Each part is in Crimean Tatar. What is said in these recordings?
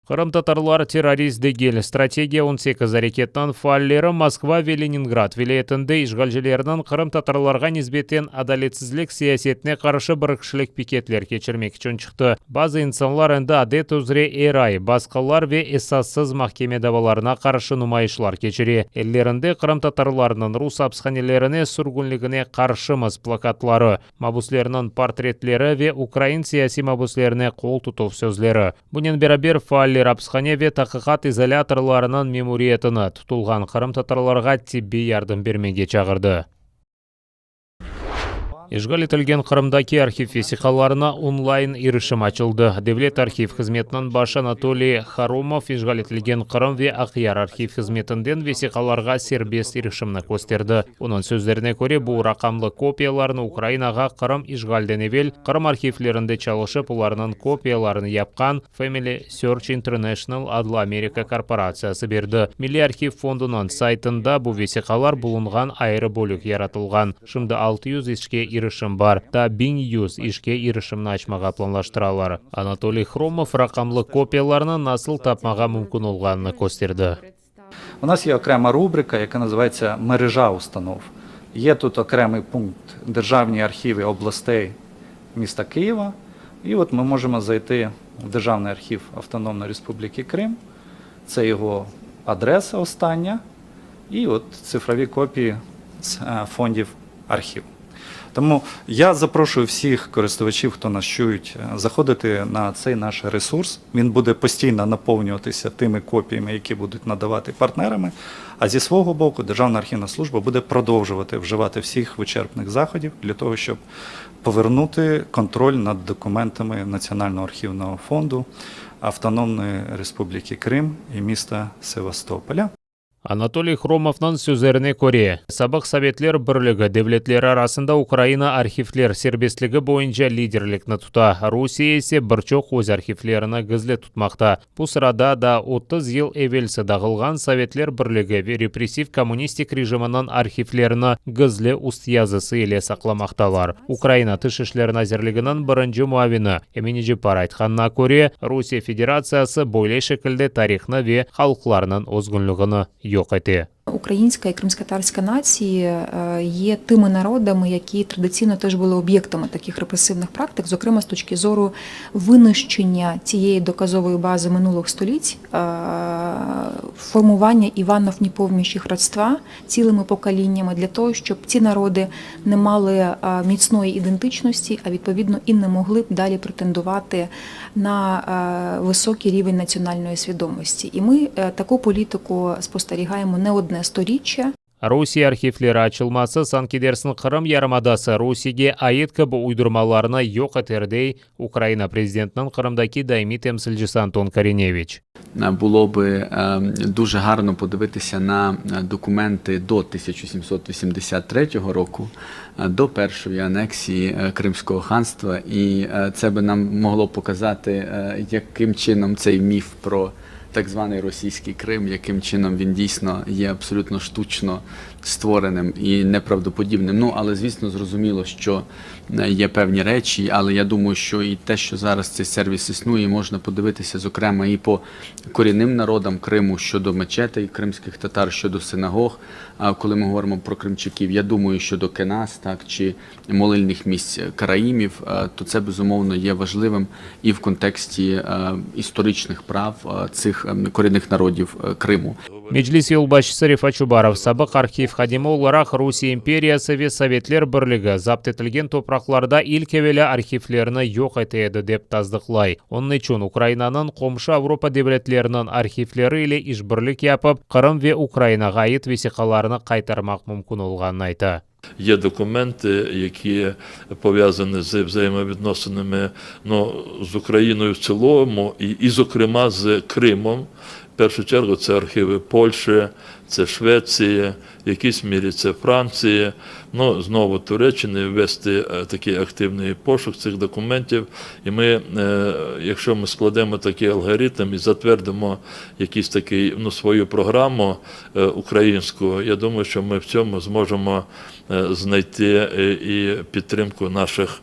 Qırımtatarlar terrorist degil, Strategiya 18 areketiniñ faalleri Moskva ve Leningrad vilâyetinde işğalcilerniñ qırımtatarlarğa nisbeten adaletsizlik siyasetine qarşı bir kişilik piketler keçirmek içün çıqtı. Bazı insanlar endi adet üzre er ay basqılar ve esassız mahkeme davalarına qarşı numayışlar keçire. Ellerinde Qırımtatarlarnıñ rus apishanelerine sürgünligine qarşımız plakatları, mabuslerniñ portretleri ve ukrain siyasiy mabuslerine qol tutuv sözleri. Bunen beraber, faaller apishane ve taqiqat izolâtorlarınıñ memuriyetini tutulğan qırımtatarlarğa tibbiy yardım bermege çağırdı. İşğal etilgen Qırımdaki arhiv vesiqalarına onlayn irişim açıldı. Devlet arhiv hızmetiniñ başı Anatoliy Hromov işğal etilgen Qırım ve Aqyar arhiv hızmetinden vesiqalarğa serbest irişimni kösterdi. Onıñ sözlerine köre, bu raqamlı kopiyalarnı Ukrainağa Qırım işğalden evel Qırım arhivlerinde çalışıp olarnıñ kopiyalarını yapqan Family Search International adlı Amerika korporatsiyası berdi. Milliy arhiv fondunıñ saytında bu vesiqalar bulunğan ayrı bölük yaratılğan. Şimdi 600 işke irişim bar. Daa 1100 işke irişimni açmağa planlaştıralar. Anatoliy Hromov raqamlı kopiyalarnı nasıl tapmağa mümkün olğanını kösterdi. У нас є окрема рубрика, яка називається Мережа установ. Є тут окремий пункт Державні архіви областей міста Києва. І от ми можемо зайти в Державний архів Автономної Республіки Крим. Це його адреса остання. І от цифрові копії з фондів архіву. Тому я запрошую всіх користувачів, хто нас чують, заходити на цей наш ресурс. Він буде постійно наповнюватися тими копіями, які будуть надавати партнерами. А зі свого боку, Державна архівна служба буде продовжувати вживати всіх вичерпних заходів для того, щоб повернути контроль над документами Національного архівного фонду Автономної Республіки Крим і міста Севастополя. Anatoliy Hromovnıñ sözlerine köre, sabıq Sovetler Birligi devletleri arasında Ukraina arhivler serbestligi boyunca liderlikni tuta, Rusiye ise bir çoq öz arhivlerini gizli tutmaqta. Bu sırada da 30 yıl evelsi dağılğan Sovetler Birligi ve repressiv kommunistik rejiminiñ arhivlerini gizli üstyazısı ile saqlamaqtalar. Ukraina Tış işler nazirliginiñ birinci muavini Emine Ceppar aytqanına köre, Rusiye Federatsiyası böyle şekilde tarihnı ve halqlarnıñ özgünligini yoq ete. Українська і кримськотатарська нації є тими народами, які традиційно теж були об'єктами таких репресивних практик, зокрема з точки зору винищення цієї доказової бази минулих століть, формування Іванов непомнящих родства цілими поколіннями для того, щоб ці народи не мали міцної ідентичності, а відповідно і не могли б далі претендувати на високий рівень національної свідомості. І ми таку політику спостерігаємо не одне сторіччя. Rusiye arhivleri açılması sanki dersiñ Qırım yarımadası Rusiyege ait kibi uydurmalarnı yoq eter, dey Ukraina prezidentiniñ Qırımdaki daimiy temsilcisi Anton Korineviç. Було би дуже гарно подивитися на документи до 1783 року, до першої анексії Кримського ханства, і це би нам могло показати, яким чином цей міф про так званий російський Крим, яким чином він дійсно є абсолютно штучно створеним і неправдоподібним. Ну, але звісно, зрозуміло, що є певні речі, але я думаю, що і те, що зараз цей сервіс існує, можна подивитися, зокрема, і по корінним народам Криму щодо мечетей кримських татар, щодо синагог. А коли ми говоримо про кримчаків, я думаю, щодо кенас, так, чи молильних місць караїмів, то це безумовно є важливим і в контексті історичних прав цих корінних народів Криму. Meclis yolbaşçısı Refat Çubarov sabıq arhiv hadimi olaraq Rusiye imperiyası ve Sovetler Birligi zapt etilgen topraqlarda ilk evelâ arhivlerni yoq ete edi, dep tasdıqlay. Onıñ içün Ukrainanıñ qomşu Avropa devletleriniñ arhivleri ile işbirlik yapıp, Qırım ve Ukrainağa ait vesiqalarnı qaytarmaq mümkün olğanını ayta. Є документи, які пов'язані з взаємовідносинами, ну, з Україною в цілому і, зокрема, з Кримом. В першу чергу це архіви Польщі, це Швеції, в якійсь мірі це Франції, ну, знову Туреччини вести такий активний пошук цих документів. І ми, якщо ми складемо такий алгоритм і затвердимо якийсь такий, ну, свою програму українську, я думаю, що ми в цьому зможемо знайти і підтримку наших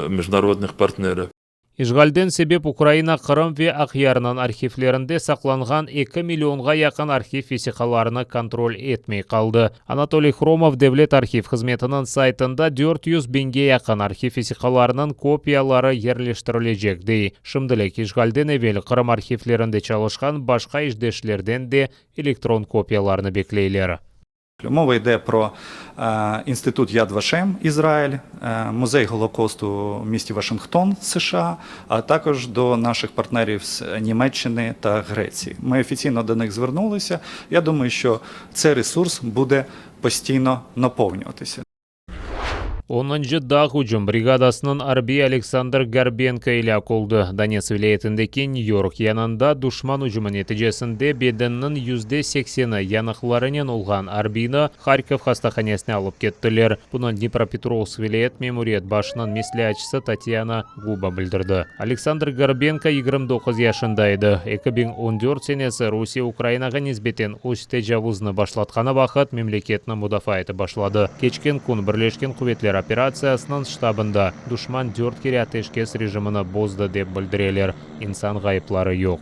міжнародних партнерів. İşğalden sebep Ukraina Qırım ve Aqyarnıñ arhivlerinde saqlanğan eki millionğa yaqın arhiv vesiqalarını kontrol etmey qaldı. Anatoliy Hromov Devlet arhiv hızmetiniñ saytında 400 biñge yaqın arhiv vesiqalarınıñ kopiyaları yerleştirilecek, dey. Şimdilik işğalden evel Qırım arhivlerinde çalışqan başqa işdeşlerden de elektron kopiyalarnı bekleyler. Мова йде про інститут Яд Вашем, Ізраїль, музей Голокосту в місті Вашингтон, США, а також до наших партнерів з Німеччини та Греції. Ми офіційно до них звернулися. Я думаю, що цей ресурс буде постійно наповнюватися. Onuncı dağ ücüm brigadasınıñ arbiyi Aleksandr Gorbenko elâk oldı. Donetsk vilâyetindeki Nyü-York yanında duşman ücümi neticesinde bedeniniñ yüzde sekseni yanıqlarınen olğan arbiyni Harkov hastahanesine alıp kettiler. Bunı Dnipropetrovsk vilâyet memuriyet başınıñ mesleatçısı Tatyana Guba bildirdi. Aleksandr Gorbenko 29 yaşında edi. 2014 senesi Rusiye Ukrainağa nisbeten öz tecavuznı başlatqanı vaqıt memleketni mudafaa etip başladı. Keçken kün Birleşken quvetler operatsiyasınıñ ştabında duşman dört kere ateşkes rejimini bozdı, dep bildireler. İnsan ğayıpları yoq.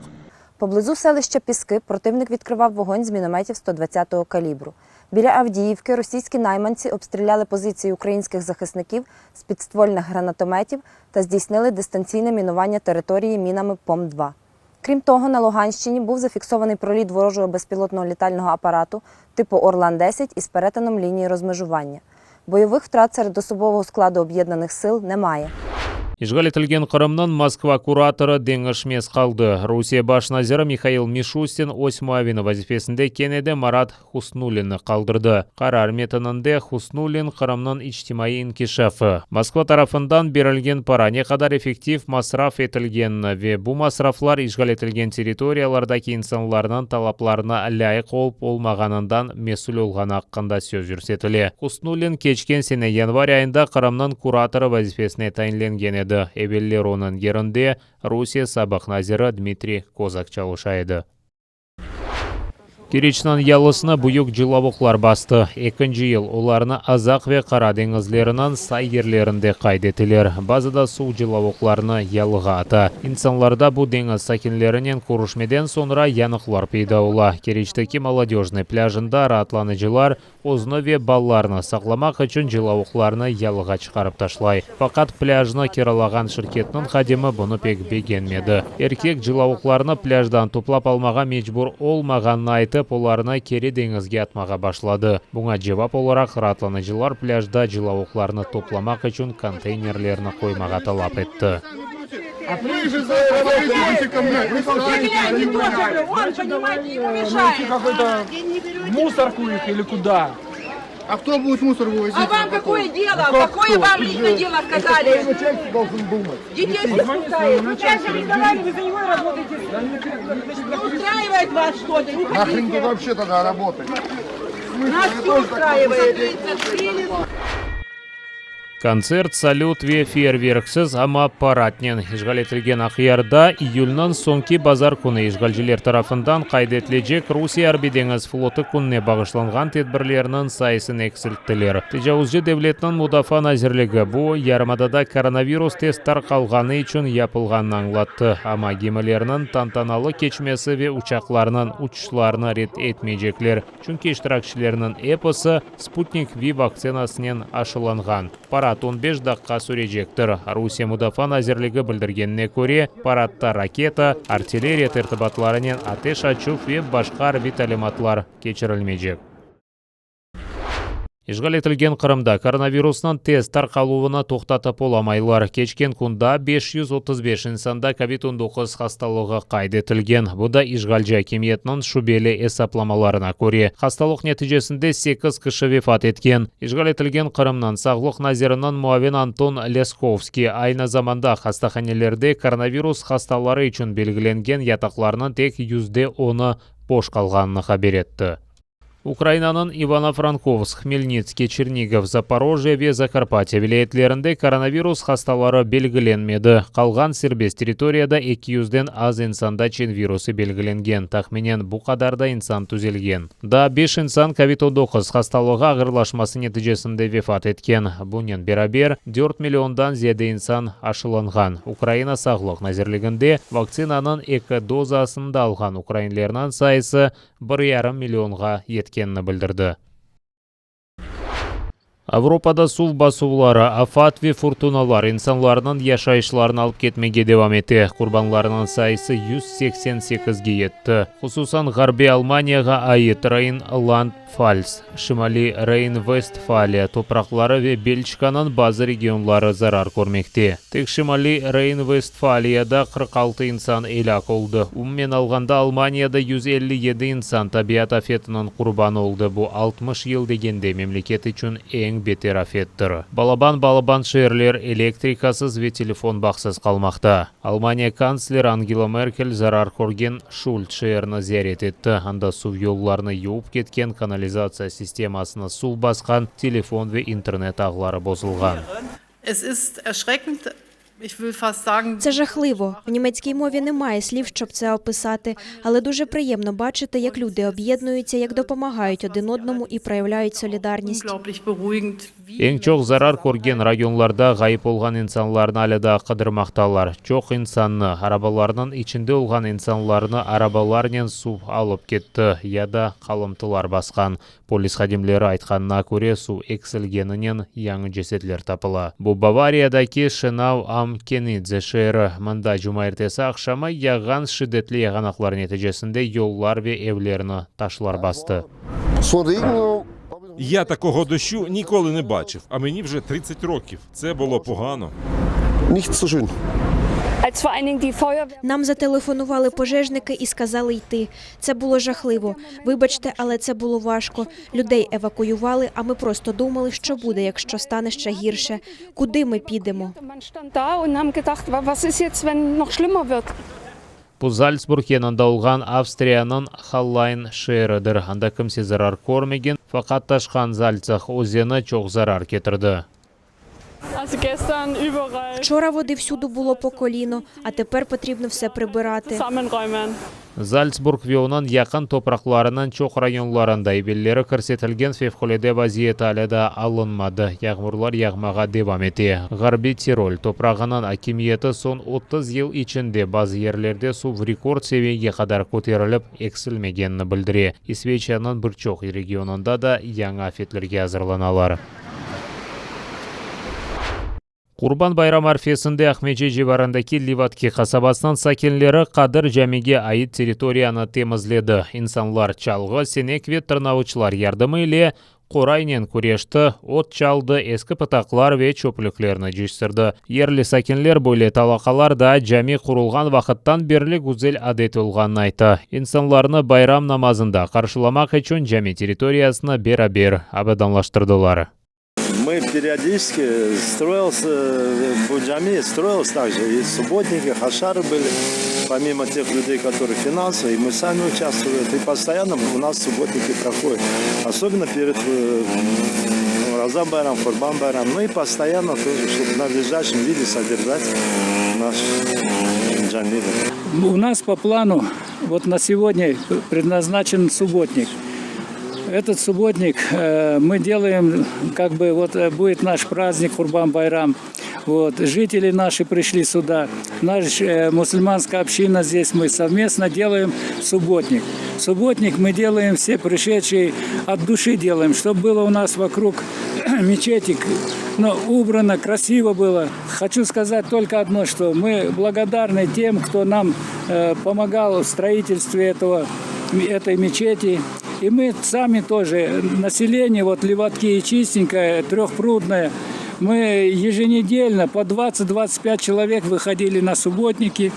Поблизу селища Піски противник відкривав вогонь з мінометів 120-го калібру. Біля Авдіївки російські найманці обстріляли позиції українських захисників з підствольних гранатометів та здійснили дистанційне мінування території мінами ПОМ-2. Крім того, на Луганщині був зафіксований проліт ворожого безпілотного літального апарату типу Орлан-10 із перетином лінії розмежування. Бойових втрат серед особового складу об'єднаних сил немає. İşğal etilgen Qırımnıñ Moskva kuratorı deñişmez qaldı. Rusiye baş naziri Mihail Mişustin öz muavini vazifesinde kene de Marat Husnullinni qaldırdı. Qarar metininde Husnullin Qırımnıñ içtimaiy inkişafı, Moskva tarafından berilgen para ne qadar effektiv masraf etilgenini ve bu masraflar işğal etilgen territoriyalardaki insanlarnıñ talaplarına lâyıq olıp olmağanından mesül olğanı aqqında söz yürsetile. Husnullin keçken sene yanvar ayında Qırımnıñ kuratorı vazifesine tayinlengen edi. Eveller onıñ yerinde Rusiye sabıq naziri Dmitriy Kozak çalışa edi. Keriçniñ yalısını büyük cılavuqlar bastı. Ekinci yıl olarnı Azaq ve Qara deñizleriniñ say yerlerinde qayd etiler. Bazıda suv cılavuqlarnı yalığa ata. İnsanlarda bu deñiz sakinlerinen körüşmeden soñra yanıqlar peyda ola. Keriçteki Molodöjnıy plâjında raatlanıcılar Özüni ve balalarını saqlamaq içün cılavuqlarnı yalığa çıqarıp taşlay. Faqat plâjnı kiralağan şirketniñ hadimi bunı pek begenmedi. Erkek cılavuqlarnı plâjdan toplap almağa mecbur olmağanını aytıp, olarnı keri deñizge atmağa başladı. Buña cevap olaraq raatlanıcılar plâjda cılavuqlarnı toplamaq içün konteynerlerni qoymağa talap etti. Kontsert, salüt ve feyyerverksiz, amma paradnen işğal etilgen Aqyarda iyülniñ soñki bazar künü işğalciler tarafından qayd etilecek Rusiye Arbiy-deñiz flotu kününe bağışlanğan tedbirlerniñ sayısını eksilttiler. Tecavuzcı devletniñ Mudafaa nazirligi bu, yarımadada koronavirus tez tarqalğanı içün yapılğanını añlattı, amma gemilerniñ tantanalı keçmesi ve uçaqlarnıñ uçuşlarını red etmeycekler. Çünki iştirakçilerniñ episi Sputnik V vaktsinasınen aşılanğan. Parad on beş daqqa sürecektir. Rusiye Mudafaa nazirligi bildirgenine köre, paradta raketa, artilleriya tertibatlarınen ateş açuv ve başqa arbiy talimatlar keçirilmeycek. İşğal etilgen Qırımda koronavirusnıñ tez tarqaluvını toqtatıp olamaylar. Keçken kün daa 535 insanda kovid 19 hastalığı qayd etilgen, bu da işğalci akimiyetniñ şübeli esaplamalarına köre. Hastalıq neticesinde sekiz kişi vefat etken. İşğal etilgen Qırımnıñ sağlıq naziriniñ muavini Anton Lâskovskiy, aynı zamanda hastahanelerde koronavirus hastaları içün belgilengen yataqlarnıñ tek yüzde onı boş qalğanını haber etti. Ukrainanıñ İvano-Frankovsk, Hmelnitskiy, Çernigov, Zaporojye ve Zakarpatye vilâyetlerinde koronavirus hastaları belgilenmedi. Qalğan serbest territoriyada 200-den az insanda çin virusı belgilengen, tahminen bu qadar da insan tüzelgen. Daa beş insan kovid 19 hastalığı ağırlaşması neticesinde vefat etken. Bunen beraber, 4 milliondan ziyade insan aşılanğan. Ukraina Sağlıq nazirliginde vaktsinanıñ eki dozasını da alğan ukrainlerniñ sayısı 1,5 millionğa yetkenini bildirdi. Avropada suv basuvları, afat ve furtunalar insanlarnıñ yaşayışlarını alıp ketmege devam ete. Qurbanlarnıñ sayısı 188-ge yetti. Hususan Ğarbiy Almaniyağa ait Reynland-Pfalts, Şimaliy Reyn-Vestfaliya topraqları ve Belçikanıñ bazı regionları zarar körmekte. Tek Şimaliy Reyn-Vestfaliyada 46 insan elâk oldı. Umumen alğanda Almaniyada 157 insan tabiat afetiniñ qurbanı oldı. Bu 60 yıl degende memleket içün eñ beter afettir. Balaban balaban şeerler elektrikasız ve telefon bağsız qalmaqta. Almaniya kantsleri Angela Merkel zarar körgen Şult şeerini ziyaret etti. Anda suv yollarını yuvıp ketken, kanalizatsiya sistemasını suv basqan, telefon ve internet ağları bozulğan. Es ist erschreckend, ich will fast sagen, Це жахливо. В німецькій мові немає слів, щоб це описати, але дуже приємно бачити, як люди об'єднуються, як допомагають один одному і проявляють солідарність. unglaublich beruhigend, wie Eñ çoq zarar körgen rayonlarda ğayıp olğan insanlarnı alâ daa qıdırmaqtalar. Çoq insannı, arabalarnıñ içinde olğan insanlarnı arabalarnen suv alıp ketti ya da qalımtılar basqan. Polis hadimleri aytqanına köre, suv eksilgeninen yañı cesetler tapıla. Bu Bavariyadaki Şenau am Kenidze şeeri. Mında cumaertesi aqşamı yağğan şiddetli yağanaqlar neticesinde yollar ve evlerni taşlar bastı. Я такого дощу ніколи не бачив, а мені вже 30 років. Це було погано. Nicht so schön. Als vor allen Dingen die Feuerwehr Нам зателефонували пожежники і сказали йти. Це було жахливо. Вибачте, але це було важко. Людей евакуювали, а ми просто думали, що буде, якщо стане ще гірше. Куди ми підемо? und man stand da und haben gedacht, wa- was ist jetzt, wenn noch schlimmer wird? Bu Zaltsburg yanında olğan Avstriyanıñ Hallayn şeeridir. Anda kimse zarar körmegen, faqat taşqan Zaltsah özeni çoq zarar ketirdi. Also gestern überall Вчора води всюди було по коліно, а тепер потрібно все прибирати. zusammenräumen. Zaltsburg ve onıñ yaqın topraqlarınıñ çoq rayonlarında evelleri kirsetilgen fevqulâde vaziyet alâ daa alınmadı. Yağmurlar yağmağa devam ete. Ğarbiy Tirol toprağınıñ akimiyeti soñ 30 yıl içinde bazı yerlerde suv rekord seviyege qadar köterilip eksilmegenini bildire. İsveçiyanıñ bir çoq regionında da yañı afetlerge azırlanalar. Qurban bayram arfesinde Aqmescit civarındaki Livadki qasabasınıñ sakinleri Qadır camige ait territoriyanı temizledi. İnsanlar çalğı, senek ve tırnavuçlar yardımı ile qoraynen küreşti, ot çaldı, eski pıtaqlar ve çöplüklerni cıyıştırdı. Yerli sakinler böyle talaqalar da cami qurulğan vaqıttan berli güzel adet olğanını ayttı. İnsanlarnı bayram namazında qarşılamaq içün cami territoriyasını beraber abadanlaştırdılar. Мы периодически строился, bu cami строился также, и субботники, хашары были, помимо тех людей, которые финансово, и мы сами участвовали, и постоянно у нас субботники проходят, особенно перед Ramazan Bayram, Qurban Bayram, ну и постоянно тоже, чтобы в надлежащем виде содержать наш джами. У нас по плану вот на сегодня предназначен субботник. Этот субботник мы делаем, как бы вот будет наш праздник Курбан Байрам. Вот, жители наши пришли сюда, наша мусульманская община здесь, мы совместно делаем субботник. Субботник мы делаем все пришедшие, от души делаем, чтобы было у нас вокруг мечети ну, убрано, красиво было. Хочу сказать только одно, что мы благодарны тем, кто нам помогал в строительстве этой мечети. И мы сами тоже, население, вот Леватки и Чистенькое, Трехпрудное, мы еженедельно по 20-25 человек выходили на субботники.